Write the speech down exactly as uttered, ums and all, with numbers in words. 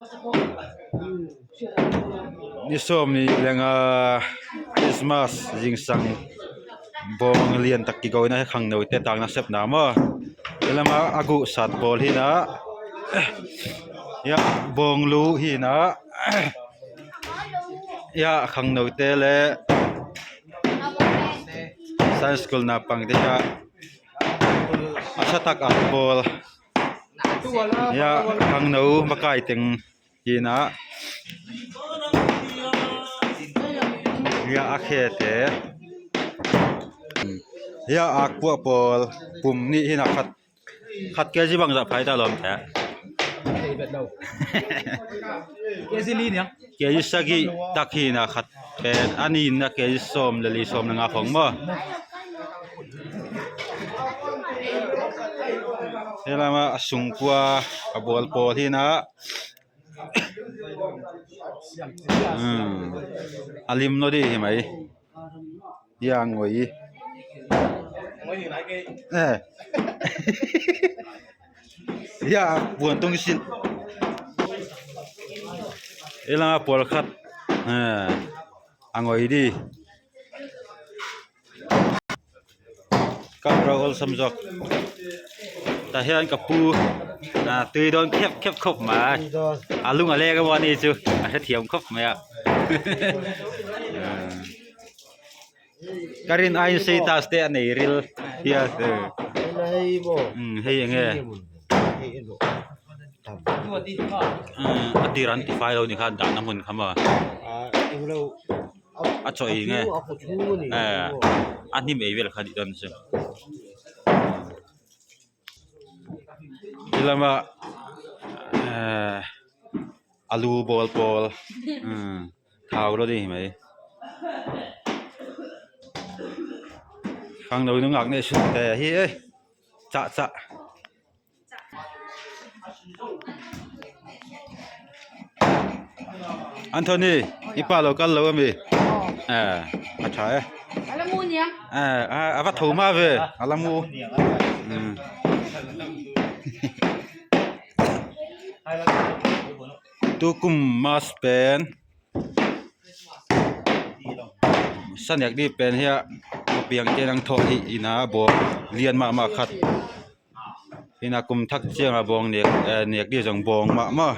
Ni sawm ni lenga Christmas zingsang bawng liantak kigo ina, khangnote tang nasepna maw. Hi lama a guhsat pawl hi ina. Hiah bawng lu hi ina. Hiah khangnote le Sunday school naupangte hiah a satak a pawl. Hiah khangno makai teng hi ina. Hiah a khete. Hiah akpuah pawl pum nih hi ina, khat, khat K G bangzah phai ta lawmte. K G li niang. K G sagih tak hi ina, khat pen a nin a K G sawm le li, sawm le nga khong maw. Hi lama a sungkua a bawl pawl hi ina. Hmm. A lim lo dih hi mai. Hiah ngoi. Eh. Hiah puan tung sin. Hi lama pawl khat. Eh. A ngoi dih. Ka bro olsam zawk. Tahian ka pu, ah, tui dawn khepkhep khop mai. A lung a lek a, wan hi cu a hrethiam khop mai ah. Ah. Ka rin a in status te a nei ril. Hiah, eh. Hmm, hei eng e. Ah, a tir an tifai lo ni kha, dah na hmun kha maw. A cawh i nge. Eh, a hnim ei vel kha dih dawn si. Hi lama, eh, alu bawl pawl. Hmm. Thau lo dih hi mai. Khangno nungak ne sut te hi e. Cah cah. Anthony, i pa lo kal lo ami. Eh, a tha e. A la mu niang. Eh, a, a va tho ma ve. A la mu. Hmm. Tukum mas pen. Sa nek dih pen hiah a piang te nang thawh hi ina, bawng lian mahmah khat. Hi ina kum thak cianga bawng nek, eh, nek dih zong bawng mahmah.